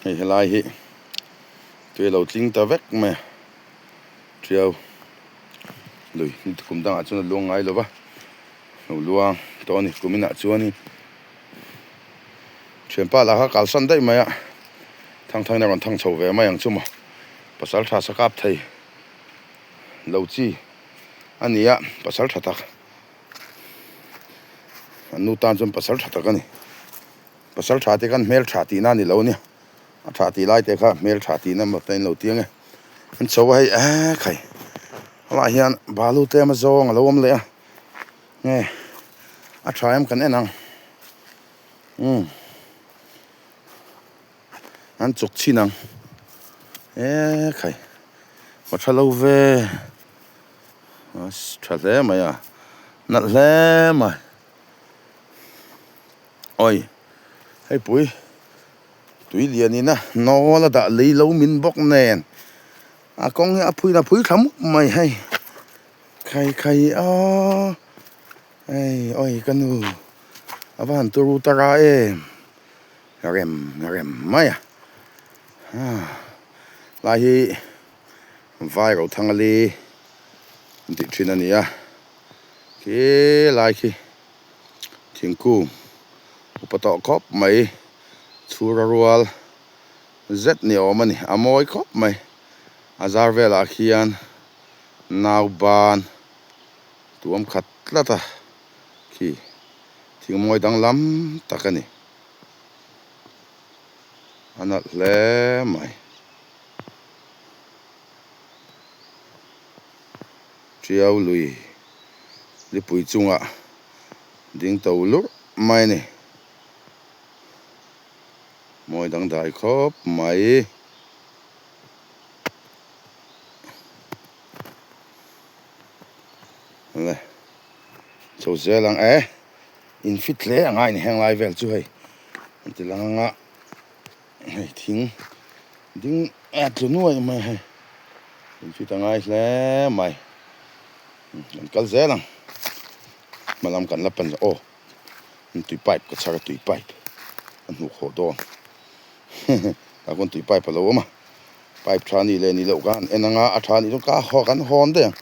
Hei helai hi tui a lo tling ta vek mai a, tiau lui ni kum dangah chuan a luang ngai lo va, lo luang tawh a ni kum inah chuanin thianpa lah kha kalsan daih mai a, thang thangin a rawn thang chho ve mai ang chu maw, pasal tha sa kap thei lo chi a ni a, pasal tha tak an nu tan chuan pasal tha tak a ni. Pasal tha te khan hmel tha tihna a ni lo ania, a tha tih lai te kha hmel tha tihna emaw te an lo ti ang e. An chho a hei eek hei, helaiah hian balu tlem a zawng a lo awm leh a, nge a tha em kan en ang, umm an chuk chhin ang, eek hei va tha lo ve, tha hle mai a, nalh hle mai. Awi hei pui tui lian in a nawl a dah lei lo min bawk nen a kawng hi a phui in a phui thla mup mai hei khai khai aw hei awi ka nu a va han turu ta ra em rem rem mai a lai hi vai ro thang a li an tih thin a ni a khi lai khi. Thingkung upa tawh khawp mai chhura rual zet ni awm a ni a mawi khawp mai a zar velah khian nau ban tuam khat tlat a khi thing mawi danglam tak a ni a nalh hle mai. Tiau lui lipui chungah ding to lurh mai a ni. Mawi dangdai khawp mai. Le chho zel ang e in fit hle ang a inheng lai vel chu hei an ti lang anga hei thing ding a tlu nuai mai hei in fit a ngai hle mai kan kal zel ang hma lam kan la pan aw tui pipe ka chhar a tui pipe a hnuk haw dawn tah khawn tui pipe a lo awm a pipe tha a nih leh nih loh kha an en anga a tha a nih chuan ka haw kan hawn daih ang.